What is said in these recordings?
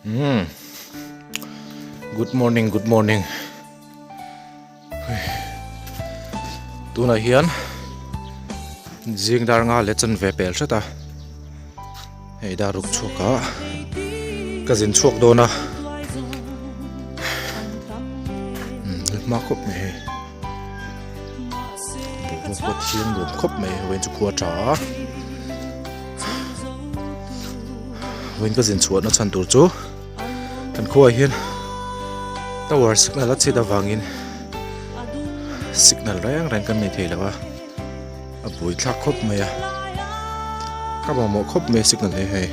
Umm good morning good morning tunah hian zing dar nga leh chanve pel hret a hei dar ruk chhuak ah ka zin chhuak dawn a umm hma khawp mai hei boruak pawh thiang nuam khawp mai vawiin chu khua tha a. Vawiin ka zin chhuahna chhan tur chu kan khuaah hian tower signal a chhit avangin signal reng reng kan nei thei lo a a bui thlak khawp mai a ka mamawh khawp mai a signal hi hei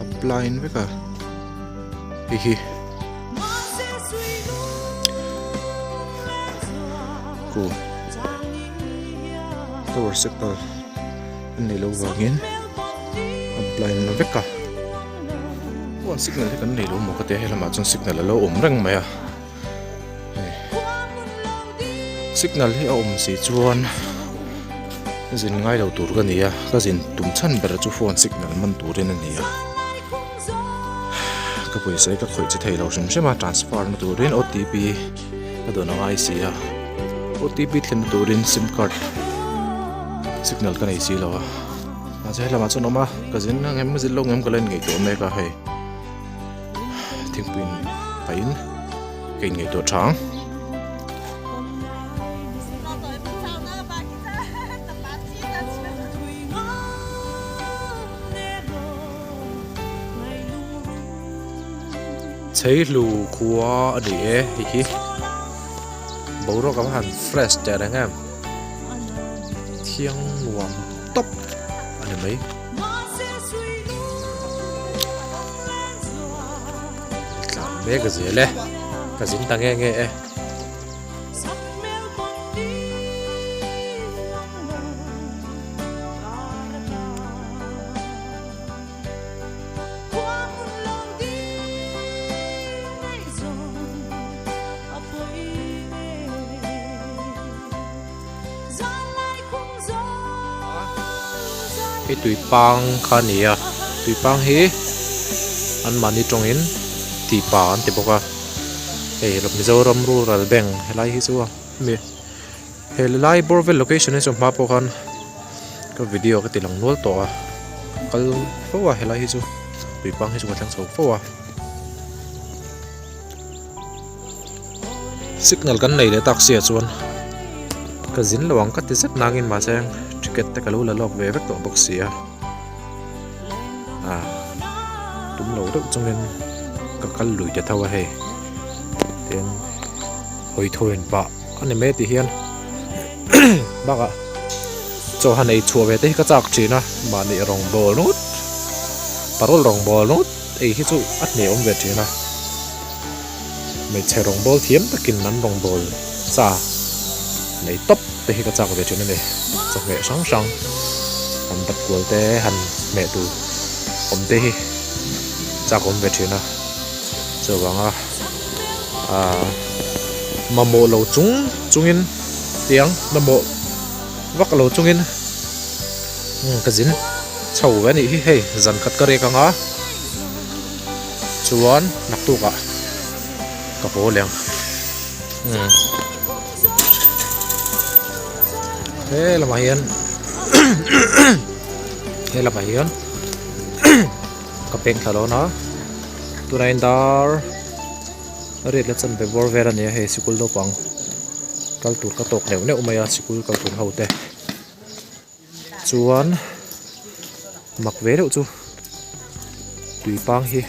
a blind vek a hei hi khu tower signal. An nei lo vangin a blind na vek a chuan signal hi kan nei lo maw ka tia helamah chuan signal a lo awm reng mai a hei signal hi a awm si chuan zin ngai lo tur ka ni a ka zin tum chhan ber chu phone signal man turin a ni a ka pawisa hi ka khawih che thei lo hrim hrim a transfer na turin O T P ka dawn a ngai si a O T P thlen na turin sim card signal ka nei si lo a mahse helamah chuan awm a ka zin ang em zin lo ang em ka la inngaihtuah mek a hei thingpui in pahin ka inngaihtuah tha ang. Chheihlu khua a ni e hei hi boruak a va han fresh teh reng em thiang nuam tawp a ni mai. Tlan mek zel e ka zin ta nge nge e. Hei tuipang kha a ni a tuipang hi an mahni tawngin tipa an ti bawk a hei Mizoram rural bank helai hi chu a mi he lai bawr vel location hi chu hma pawh khan ka video ka ti lang nual tawh a kal fo a helai hi chu tuipang hi chu ka thleng chho fo a signal kan nei leh tak sia chuan ka zin lo ang ka ti zet nangin mahse ticket te ka lo la lawk ve vek tawh bawk si a ah tum lo deuh chungin ka kal lui ta tho a hei tin hawi thawiin pah a ni mai tih hian bakah chaw han ei chhuah ve te hi ka chak thin a mahni rawngbawl ngawt parol rawngbawl ngawt ei hi chu a hne awm ve thin a hmeichhe rawngbawl thiam takin an rawngbawl sa nei tawp te hi ka chak ve thin a ni chawhmeh hrang hrang han dap kual te han hmeh tur awm te hi chak awm ve thin a chuvanga ahh mamawh lo chung chungin tiang mamawh vak lo chungin umm ka zin chho ve anih hi hei zan khat ka rek anga chuan naktuk ah ka haw leh ang umm he lamah hian he lamah hian ka peng thla dawn a tunah hian dar riat leh chanve bawr vel a ni a hei sikul naupang kal tur ka tawk neuh neuh mai a sikul kal tur ho te chuan mak ve deuh chu tuipang hi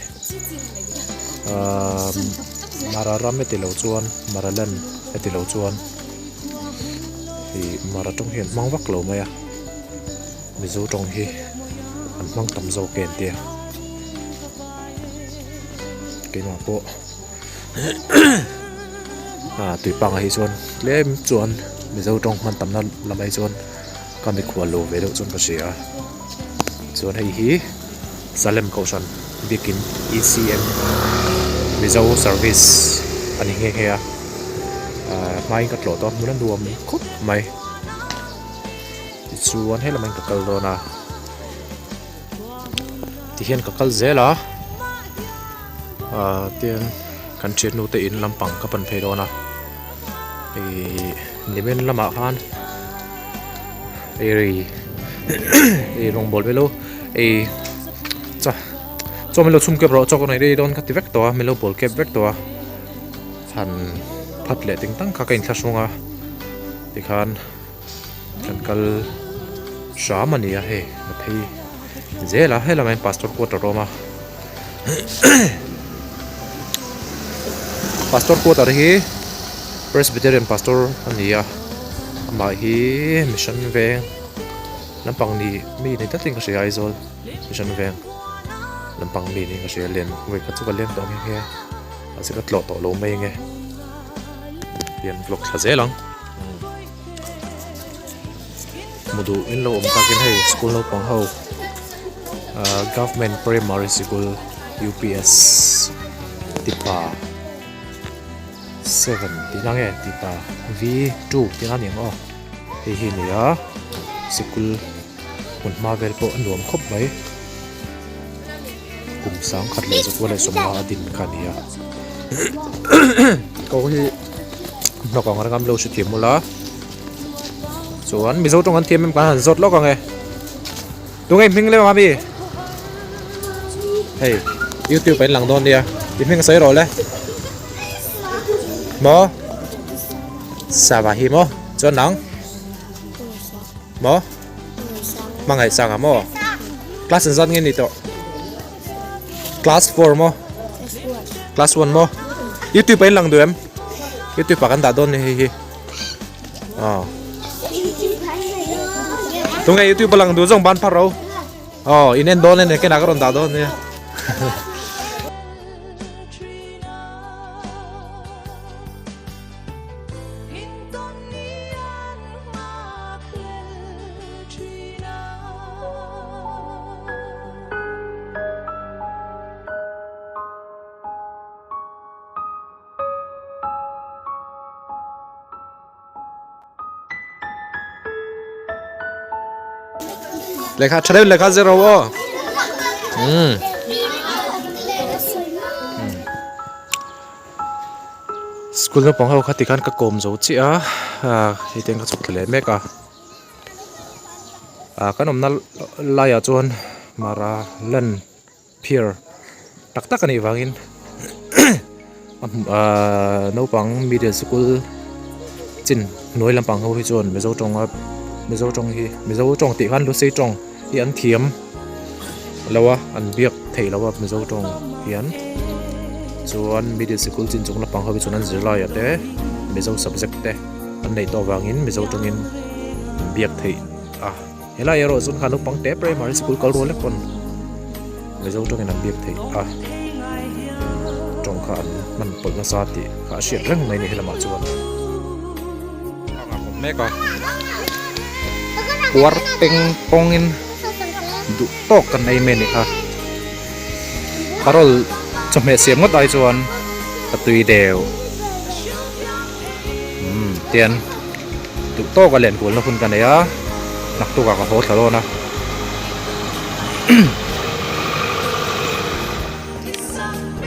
ahh mara ram e tilo chuan mara land e tilo chuan ih mara tawng hi an hmang vak lo mai a. Mizo tawng hi an hmang tam zawk em tia keimah pawh ah tuipangah hi chuan tlem chuan Mizo tawng hman tamna lamah hi chuan ka mikhual lo ve deuh chuan ka hria a chuan hei hi Salem Kohhran biakin E C M Mizo service a ni nghe nghe a ah hmain ka tlawh tawh a hmun a nuam khawp mai. Tichuan helamah hian ka kal dawn a tihian ka kal zel a. Ahh tian kan thiannu te in lampang ka pan phei dawn a ihh nimin lamah khan ei ei rawngbawl velo ei chaw chaw min lo chhum kep rawh chaw ka nei daih dawn ka ti vek tawh a min lo bawl kep vek tawh a han phat leh ting tang kha ka inthlahrung a tikhan. Kan kal hram a ni a hei a phei zel a helamah hian pastor quarter a awm a pastor quarter hi presbyterian pastor a ni a amah hi mission veng lampang ni mi ni tlatin ka hria Aizawl mission veng lampang mi niin ka hria len vawikhat chu ka leng tawh nghe nghe a mahse ka tlawh tawh lo mai nge hian vlog thla zel ang. Hmu duh in lo awm takin hei school naupang ho ahh government primary sikul U_P_S tipa seven tihna nge tipa v two tihna a ni ang aw hei hi a ni a sikul hmun hma vel pawh a nuam khawp mai kum sangkhat leh zakua leh sawmnga a din kha a ni a ko hi. Hnawk ang reng a milo hre thiam ula chuan mizo tawng an thiam em kan han zawt lawk ang e tunge hming lem ang ami hei youtube ah in lang dawn nia i hming a sawi rawh le maw sava hi maw chuan nang maw hmangaih sang ah maw class an zat nge ni tawh. Class 4 maw? Class 1 maw? YouTube ah in lang duh em? YouTube ah kan dah dawn ni hei hi. Oh. Tunge YouTube a lang duh zawng ban phar ro. Oh, in en dawn e kenah ka rawn dah dawn nia. Lehkha tha deuh lehkha zir rawh aw umm school naupang ho kha tikhan ka kawm zo chiah a ah hei te an ka chhuk thla leh mek a. Ah kan awmna laiah chuan mara lan phiar tak tak a nih vangin a hmu ahh naupang middle sikul chin hnuai lampang ho hi chuan mizo tawnga mizo tawng hi mizo tawng tih khan lusei tawng hi an thiam lo a an biak theih loh a mizo tawng hian chuan middle sikul chin chung lampang ho hi chuan an zirlaiah te mizo subject te. An neih tawh vangin Mizo tawngin an biak theih a, helai erawh chuan kha naupang te primary sikul kal rual lek pawn Mizo tawngin an biak theih a, tawng kha an hman pawlh nasa tih kha a hriat reng mai a ni helamah chuan. A ngah mek a, puar peng pawngin duh tawk kan ei mai a nih kha, parawl chawhmeh siam ngawt ai chuan a tui deuh. Umm tian duh tawk a len kualna hun ka nei a naktuk ah ka haw thla dawn a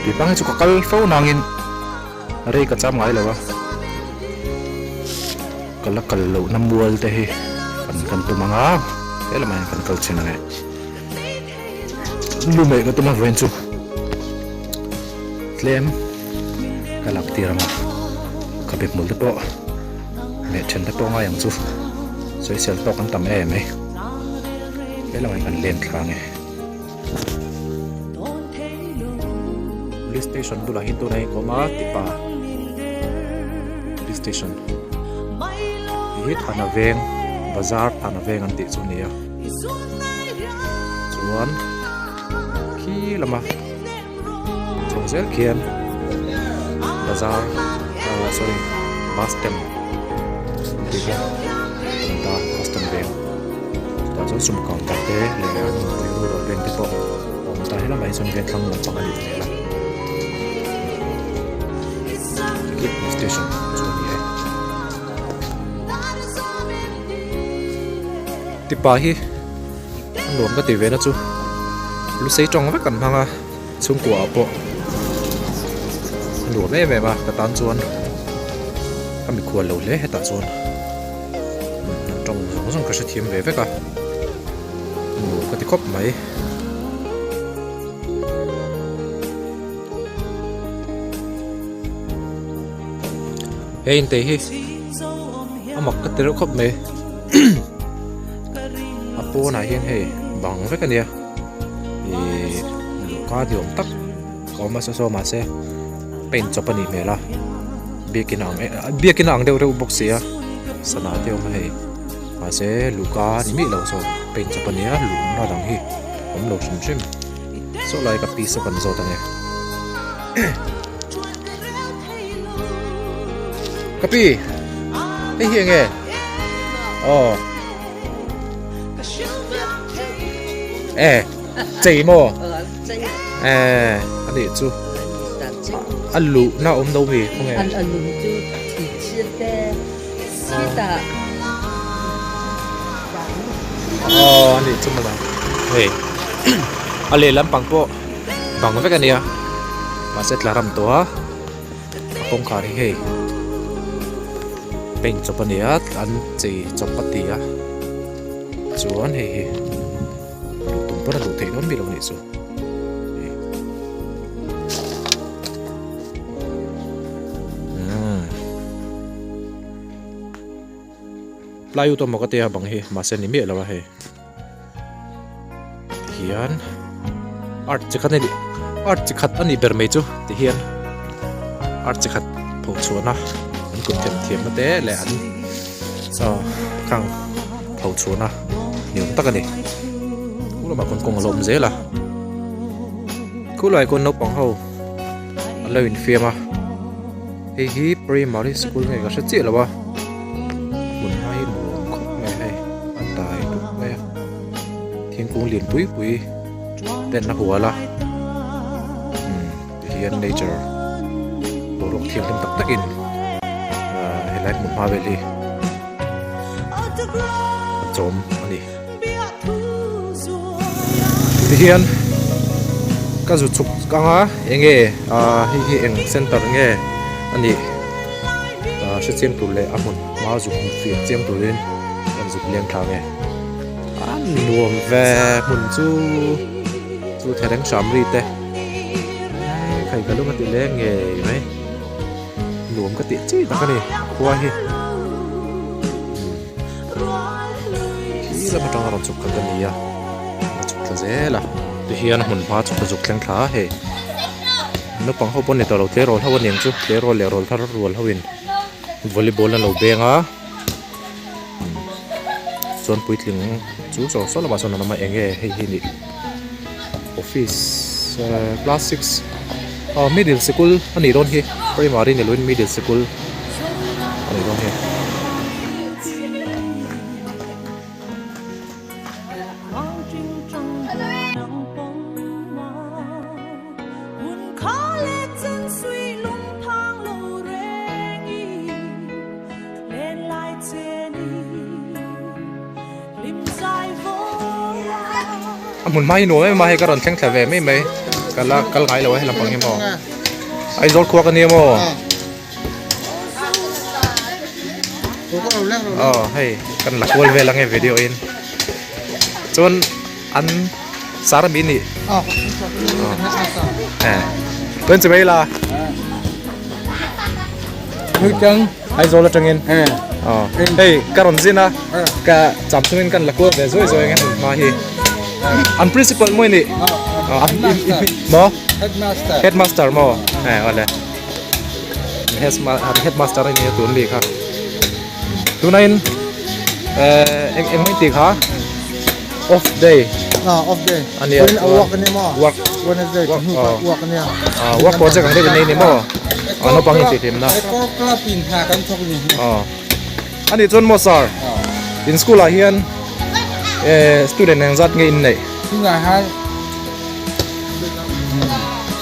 tui pang hi chu ka kal fo nangin rei ka cham ngai lo a ka la kal lohna mual te hi kan kan tum ang a helamah hian kan kal chin ang e lu meh ka tum a vawiin chu tlem. Ka lak tir ang a, ka be hmul te pawh leh then te pawh ngai ang chu sawisel tawk an tam em mai helamah hian kan len thla ang e. Police station bulah hian tunah hian ka awm a tipa police station hei hi Thana veng bazar Thana veng an tih chu a ni a chuan khi lama. Chho zel khian bazar ah sorry bus stand an tih kha a awm ta bus stand veng chutah chuan sum counter te leh an rural bank te pawh a awm ta helamah hi chuan vengthlang lampang a nih hmel a khi police station chu a ni e tipa hi. A nuam ka ti ve na chu lusei tawng vek an hmang a chhungkua ah pawh. A nuam em em a ka tan chuan ka mikhual lo hle hetah chuan an tawng zawng zawng ka hrethiam ve vek a nuam ka ti khawp mai. He intei hi a mak ka ti reuh khawp mai a pawnah hian hei bang vek a nia ihh luhka ni awm tak a awm a saw saw mahse paint chawp a nih hmel a biakin a ang biakin a ang deuh reuh bawk si a sana te a awm a hei mahse luhka ni miah lo saw paint chawp a nia luhna dang hi a awm lo hrim hrim saw lai ka pi saw kan zawt ang e. Ka pi hei hi enge aw e chei maw e a nih chu a luh na awm lo mi khawnge a luh chu thil te khitah aw a nih chu mawle hei a lehlam pang pawh bang vek a nia mahse tla ram tawh a a kawngkhar hi hei paint chawp a ni a an chei chawp a ti a chuan hei hi luh tum pawn a luh theih dawn bik lo a nih chu umm plywood emaw ka tia bang hi mahse ni miah lo a hei. Tihian art chi khat a ni art chi khat a nih ber mai chu tihian art chi khat pho chhuahna an kut them thiamna te leh an chaw khang pho chhuahna ni awm tak a ni khu lamah khawn kawng a la awm zel a khulaiah khawn naupang ho an lo infiam a hei hi primary school nge ka hre chiah lo a hmun hma hi nuam khawp mai a hei a dai dup mai a thingkung lian pui pui ten a hual a umm tihian nature boruak thianghlim tak takin ahh helai hmun hma vel hi a chawm a ni tihian ka zu chhuk ang a enge ahh hei hi eng center nge a nih. Ah hre chiang tur leh a hmun hma zuk fiah chiang turin kan zuk leng thla nge a nuam ve hmun chu chu thereng hram ri te khai ka lung a ti leng ngei mai nuam ka tih chi tak a ni khua hi khi lam atanga rawn chhuk khat a ni a a chhuk thla zel a tihian a hmun hma chhuk a zuk thleng thla a hei. Naupang ho pawh ni tawh lo tleirawl ho aniang chu tleirawl leh rawl thar rual ho in volleyball an lo beng a chuan puitling chu saw saw lamah sawn an awm a eng nge hei hi nih office ehh class six aw middle sikul a nih dawn hi primary ni lovin middle sikul a nih dawn hi. A hmun hma hi nuam em a hei ka rawn thleng thla ve mai mai ka la kal ngai lo a helam pang hi maw Aizawl khua ka nia maw aw hei kan la kual vel ange video in chuan an sar ami nih tuan chi mai la Aizawl atangin hei ka rawn zin a ka cham chungin kan la kual ve zuai zuai ang e hmun hma hi an principal maw i nih maw headmaster maw awle headmaster a nia tun mi kha tunah in eng eng mai tih kha off day ah off day ania chuan work ani maw work Wednesday chu hnu kha work ania ah work project ang deuh in nei ni maw ah naupang in tih hlim na eco club in hna kan thawk ni hi aw ani chuan maw sir in school ah hian eh student engzat nge in neih tunah hian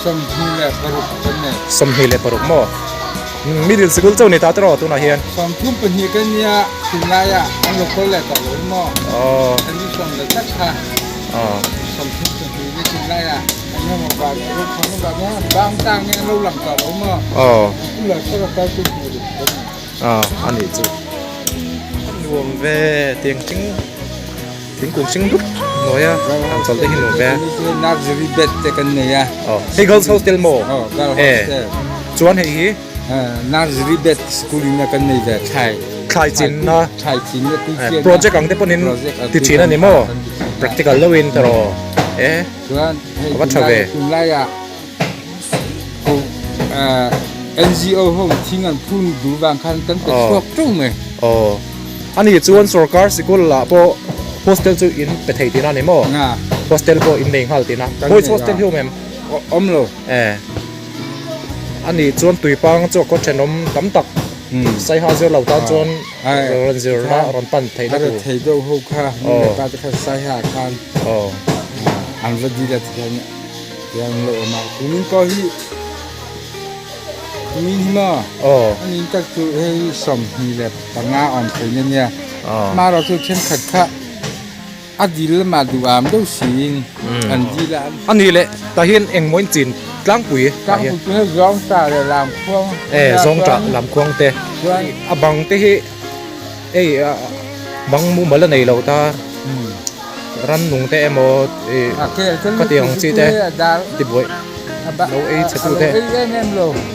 26 kan nei. 26 maw? Middle sikul chauh ni ta tawh tunah hian. 32 kan nia tunlaiah an lo kawl leh tawh lo maw? Aw. Kan ni sawm leh tlat kha. Aw. Aw aw a nih chu a nuam ve tiang thing thingkung hring dup hnuai a han chawlh te hi nuam ve a Nursery bed te kan nei a aw hei girls hostel maw aw girls hostel chuan hei hi Nursery bed school in a kan nei ve thlai thlai chinna thlai chinna tui chian project ang te pawhin ti thin a ni maw practical deuhin ta rawh e chuan hei a va tha ve tunlaiah ho NGO ho thing an phun duh vang khan kan pe chhuak teuh mai aw ani chuan sorkar sikul lah pawh hostel chu in pe thei tihna a ni maw hostel pawh in nei nghal tihna boys hostel hi awm em awm lo e Ani chuan tuipang chu a khaw thenawm tam tak Saiha zir lo tan chuan rawn zirna rawn pan theihna tur. A thei deuh ho kha nu leh pa te kha Saiha khan an va dil a ti khan tiang an lo awm a. Kumin pawh hi kumin hi maw ani tak chu hei 25 awm theihna nia. Hmarawh chu thenkhat kha A dil lamah duh am deuh siin an dil a. A nih leh tah hian engmaw in chin tlangpui tah hian. Tlangpui chu hei zawngtah leh lamkhuang. E zawngtah lamkhuang te. Chuan a bang te hi hei bang mumal a nei lo ta rannung te emaw ka ti ang chi te tibuai lo ei chhe tu te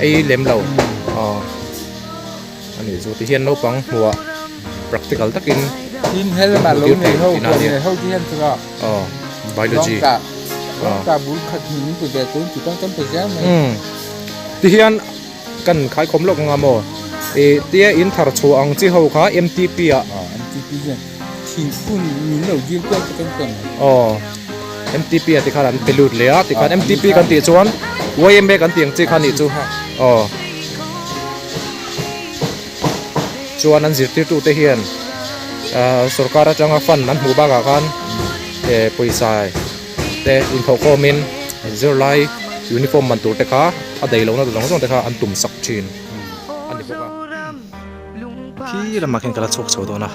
ei lem lo aw. A nih chu ti hian naupang hmuhah practical takin Tin helma lo hmuhtir nei theih ho tihna a huan nia. nei ho te hian chu a Aw biology Zawngtah aw zawngtah bul khat hnih min pe ve tun ti pawn kan pe zel mai. Umm ti hian kan khaikhawm lawk anga maw ih tia in thar chhuah ang chi ho kha MTP ah Aw MTP hian thingphun min lo dil kual te kan pe mai. Aw MTP ah tikhan an pe lut leh a tikhan MTP kan tih chuan YMA kan tih ang chi kha nih chu aw. Chuan an zirtirtute hian ahh sorkar atanga fund an hmuh bakah khan eh pawisa te inthawhkhawmin zirlai uniform man tur te kha a daih lohna zawng zawng te kha an tum sak thin a ni bawk a. Khi lamah khian ka la chhuak chho dawn a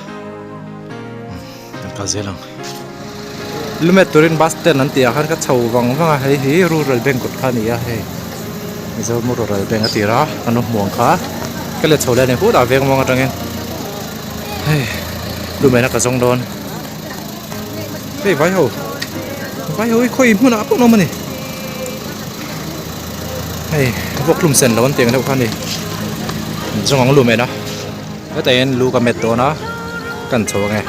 kan kal zel ang. Lumet turin bus stand an tih ah khan ka chho vang vang a hei hi rural bank kawt kha a ni a hei Mizoram rural bank a tir a kan lo hmu ang kha ka let chho leh a ni hutah veng muang atangin hei lumen a ka zawng dawn hei vai ho vai ho hi khawi hmunah pawh an awm a ni hei vawk hlum sen lo an tih ang deuh kha a ni zawng ang lumen a hetah hian lu ka met dawn a kan chho ange.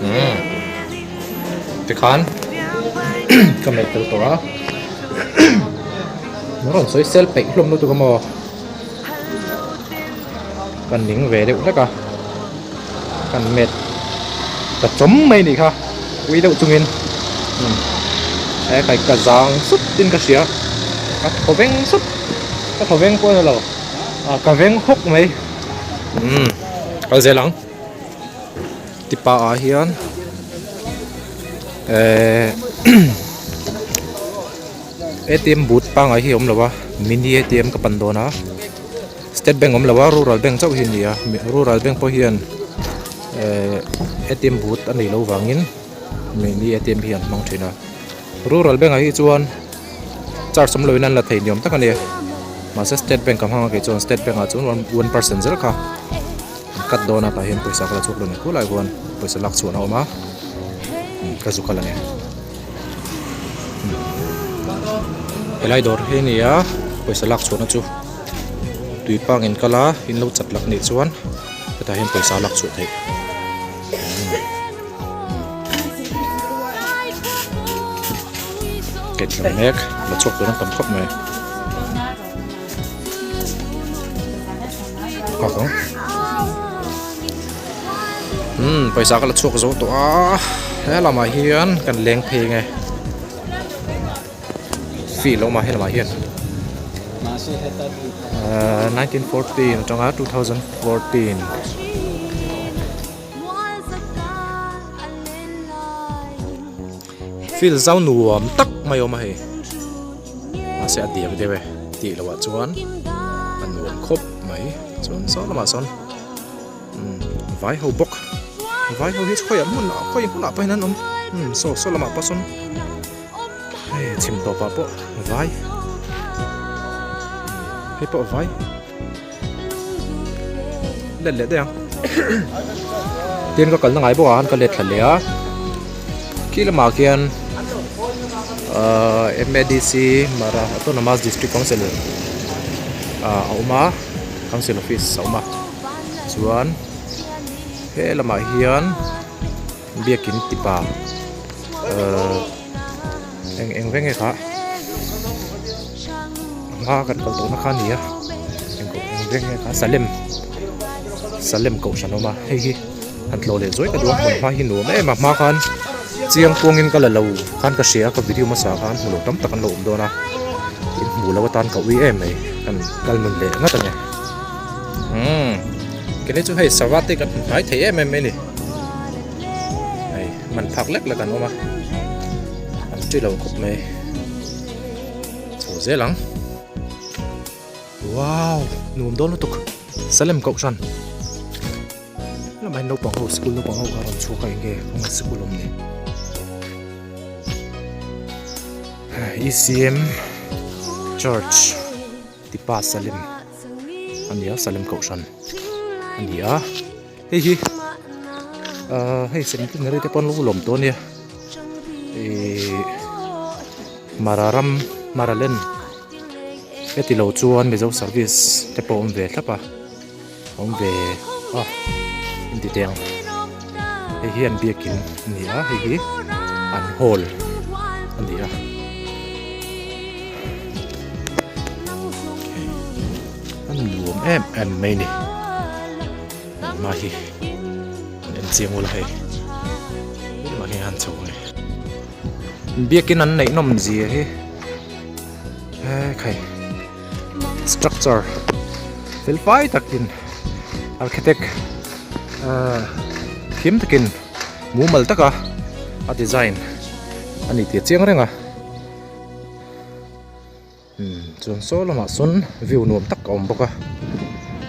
Umm tikhan ka melh tel tawh a min rawn sawi sel peih hlawm lutuk a maw ka ning ve deuh hlek a kan met ta chawm mai a nih kha ui deuh chungin umm he kai ka zang sup in ka hria ka thaw veng sup ka thaw veng pawh a ni lo ah ka veng hawk mai umm kal zel ang tipa ah hian ehh A_T_M booth pangngai hi a awm lo a mini A_T_M ka pan dawn a. State Bank awm lo a Rural Bank chauh hi a ni a Rural Bank pawh hian ehh A_T_M booth a neih loh vangin mahni A_T_M hi an hmang thin a Rural Bank ah hi chuan charge awm loin an la thei ni awm tak a ni mahse State Bank ka hmang a kei chuan State Bank ah chuan one percent zel kha an cut dawn a tah hian pawisa ka la chhuak lo ni khulai khuan pawisa lak chhuahna a awm a ka zu kal a ni. Helai dawr hi a ni a pawisa lak chhuahna chu tui pang in kal a in lo chat lak nih chuan hetah hian pawisa a lak chhuah theih ketlem mek la chhuak tur an tam khawp mai. Umm pawisa ka la chhuak zo tawh a he lamah hian kan leng phei nge field a awm a he lamah hian ahh 1914 atanga 2014. Field zau nuam tak mai a awm a hei mahse a diak deuh e tih loh ah chuan a nuam khawp mai chuan saw lamah sawn. Umm vai ho bawk vai ho hi khawiah hmun ah khawi hmunah pawh hian an awm umm saw saw lamah pawh sawn hei chhim tawpah pawh vai hei pawh vai let leh daih ang tin ka kalna ngai bawk ah khan ka let thla leh a khi lamah khian ahh M_A_D_C Mara Autonomous District Council ah a awm a Council Office a awm a chuan he lamah hian biakin tipa ahh eng eng veng nge kha a hma kan kal tawhna kha a ni a eng eng veng nge kha Salem Salem kohhran a awm a hei hi han tlawh leh zuai ka duh a hmun hma hi nuam em a hma khan chiang kuangin ka la lo khan ka hria ka video hmasa khan hmu lo tam tak an lo awm dawn a in hmuh loh atan ka ui em mai kan kal nun leh ngat a ni umm keni chu hei sava te kan hmu hnai thei em em mai a ni hei man phak lek lek an awm a an ti lo khawp mai chho zel ang wow nuam dawn lutuk Salem kohhran. Lamah hian naupang ho school naupang ho kha a rawn chhuak a enge kawng sikul awm ni E_C_M church tipa Salem a ni a Salem kohhran a ni a hei hi ahh hei centenary te pawh an lo lawm tawh a nia ihh Mara ram Maraland heti lo chuan Mizo service te pawh a awm ve thlap a. Awm ve a inti teh ang hei hi an biakin a ni a hei hi an hall a ni a a nuam em em mai a ni hma hi an en chiang ula hei lamah hian an chho ang e biakin an neih nawm zia hi hekhai. Structure fel fai takin architect ahh thiam takin mumal taka a design a ni tih a chiang reng a umm chuan saw lamah sawn view nuam tak a awm bawk a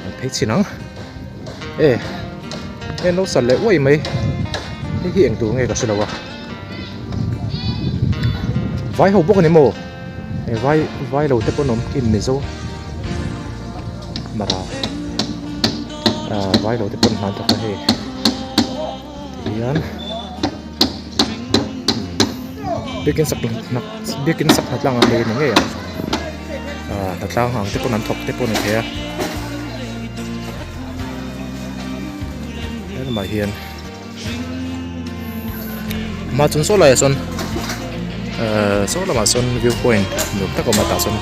an phei chhin ang e hei an lo sat leh uaih mai hei hi eng tur nge ka hre lo a vai ho bawk a ni maw. Hei vai vai lo te pawn awm khi mizo mara ah vai lo te pawn hman tak a hei tihian biakin sak biakin sak hnatlang ang mai a ni ngei ang ah hnatlang ang te pawn an thawk te pawh a ni thei a helamah hian. Hma chung saw laiah sawn ehh saw lamah sawn view point nuam tak a awm a tah sawn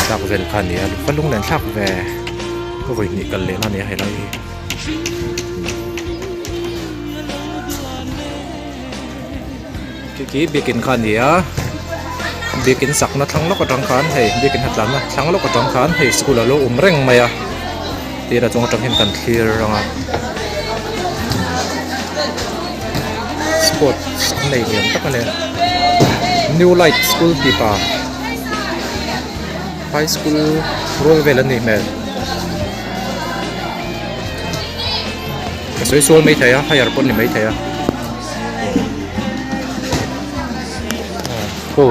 tlak vel kha a ni a va lunglen thlak ve ka vawi hnih kal lehna a ni a helai hi. Khi khi biakin kha a ni a biakin sakna thlang lawk atang khan hei biakin a tlanna thlang lawk atang khan hei school a lo awm reng mai a tir a chung atang hian kan thlir ang a sports an nei lian tak a ni new light school tih pa high school rual vel an nih hmel ka sawi sual maithei a higher pawh a ni maithei a. Khu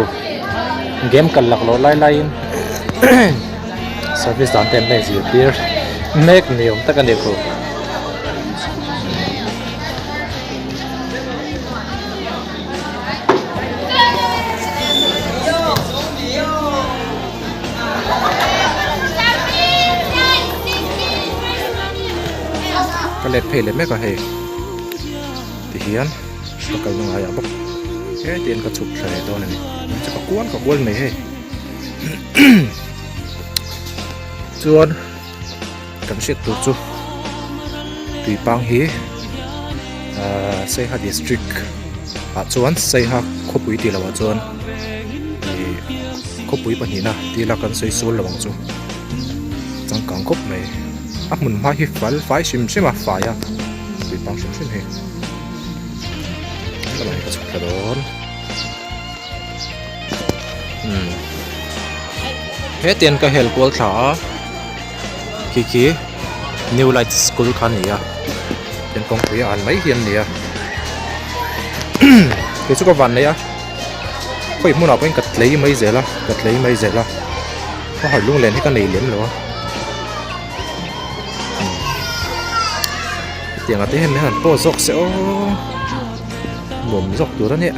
game kal lak loh lai laiin service dan te an la inzirtir mek ni awm tak a ni khu. Ka let phei leh mek a hei. Tihian ka kalna ngaiah bawk hetiang ka chhuk thla leh dawn a ni chu ka kual ka kual mai hei chuan kan hriat tur chu tuipang hi ahh saiha district ah chuan saiha khawpui tih loh ah chuan ih khawpui pahnihna tila kan sawi sual lo ang chu changkang khawp mai a hmun hma hi fal fai hrim hrim a fai a. Tui pang hrim hrim hei lamah hi ka chhuk thla dawn umm hetiang ka hel kual thla a khi khi. New Light School kha a ni a tin kawngpui a an mai hi an ni a kei chu ka van nei a khawi hmunah pawhin ka tlei mai zel a ka tlei mai zel a ka harh lunglen hi ka nei lem lo a hetiang ah te hian min han pawh zawk se aw nuam zawk tur a nia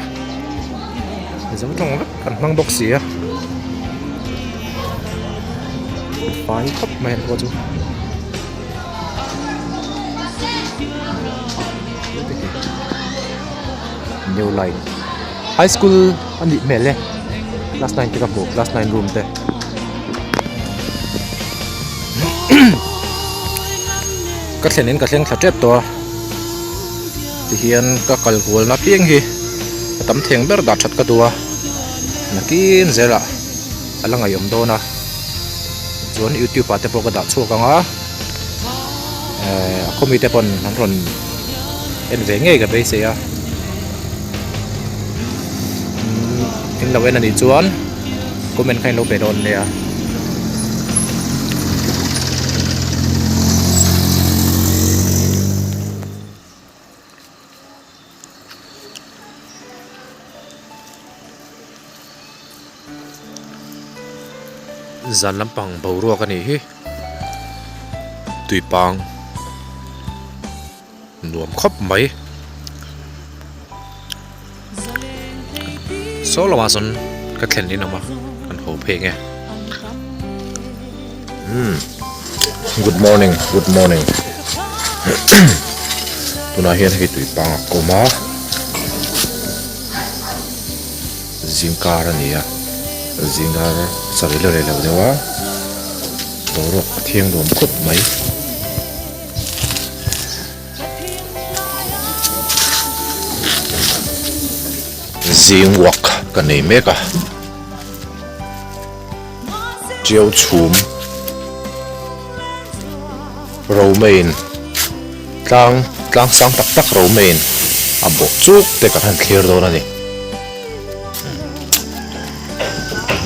mizo tawng vek an hmang bawk si a fai khawp mai an pawh chu. New Light High School a nih hmel e class 9 te ka hmu class 9 room te ka thlen in ka thleng thla tep tawh a tihian ka kal kual na piang hi a tam theng ber dah that ka duh a nakin zelah a la ngaihawm dawn a chuan youtube ah te pawh ka dah chhuak ang a ehh a khawmi te pawn an rawn en ve ngei ka beisei a in lo en anih chuan comment kha in lo pe dawn nia. Zan lampang boruak a nih hi tuipang nuam khawp mai saw lamah sawn ka thlen in awm a kan haw phei nge umm good morning good morning tunah hian hei tuipang a kawm a. Zingkar a ni a, zingkar sarih la rei lo deuh a, boruak a thiang nuam khawp mai. Zing walk ka nei mek a, tiau chhum romain tlang tlang sang tak tak romain a bawh chuk te kan han thlir dawn a ni.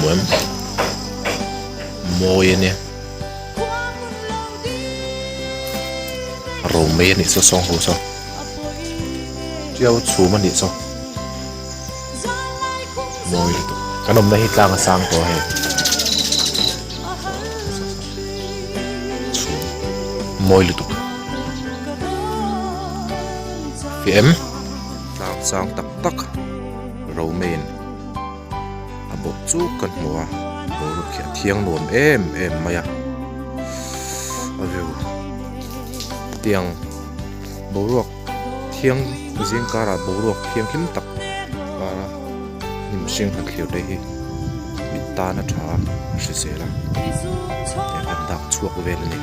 Hmu em? Mawi a nia. Romei a nih chu sawng ho saw. Tiau chhum a nih chu. Mawi lutuk. Kan awmna hi tlang a sang tawh a hei. Chhum. Mawi lutuk. Fiah em? Tlang sang tak tak Romain a bawk chu kan hmu a boruak hi a thiang nuam em em mai a a view tiang boruak thiang zing karah boruak thianghlim tak kara hnim hring han thlir te hi mit tan a tha a hrisel a tiang kan dak chhuak vel a ni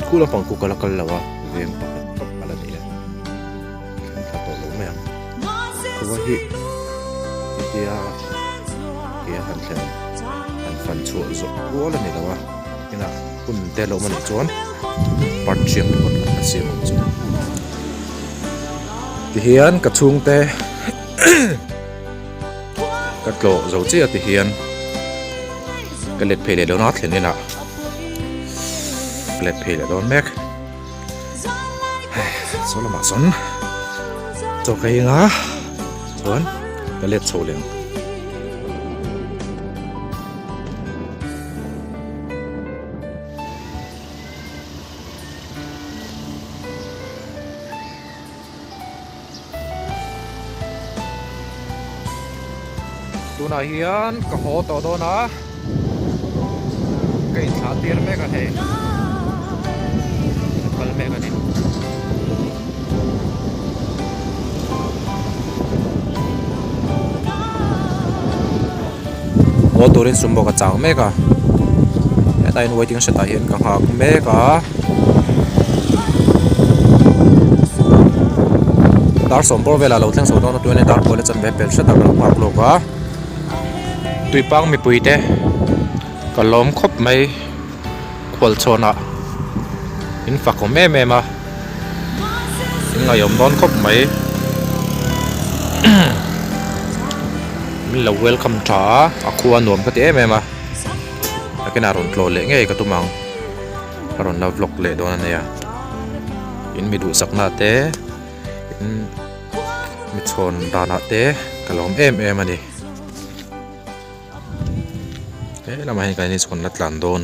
khu lampang khu ka la kal lo a veng pakhat tawp a la ni e. Thleng thla tawh lo mai ang. Khua hi hetia ke a han thlen han fan chhuah zawh rual a ni lo a, inah hun te lo awm a nih chuan part thiang te pawh an siam ang chu. Tihian ka chhungte ka tlawh zo chiah tihian ka let phei leh dawn a thlen inah ka let phei leh dawn mek. Saw lamah sawn chaw ka eng a chuan ka let chho leh ang. Tunah hian ka haw tawh dawn a ka inthlah tir mek a hei ka kal mek a ni. Haw turin sumo ka chang mek a hetah hian waiting shed ah hian ka nghak mek a dar sawm bawr velah lo thleng chho dawn a tuiin dar kual a chanve pel hret a ka lo nghak lawk a tuipang mipui te ka lawm khawp mai khualchhawnah in fak awm em em a in ngaihawm dawn khawp mai min lo welcome tha a a khua nuam ka ti em em a nakinah rawn tlawh leh ngei ka tum ang. Ka rawn la vlog leh dawn a nia. In mi duhsakna te in mi chhawn danah te ka lawm em em a ni. He lamah hian kan inchhawn la tlan dawn.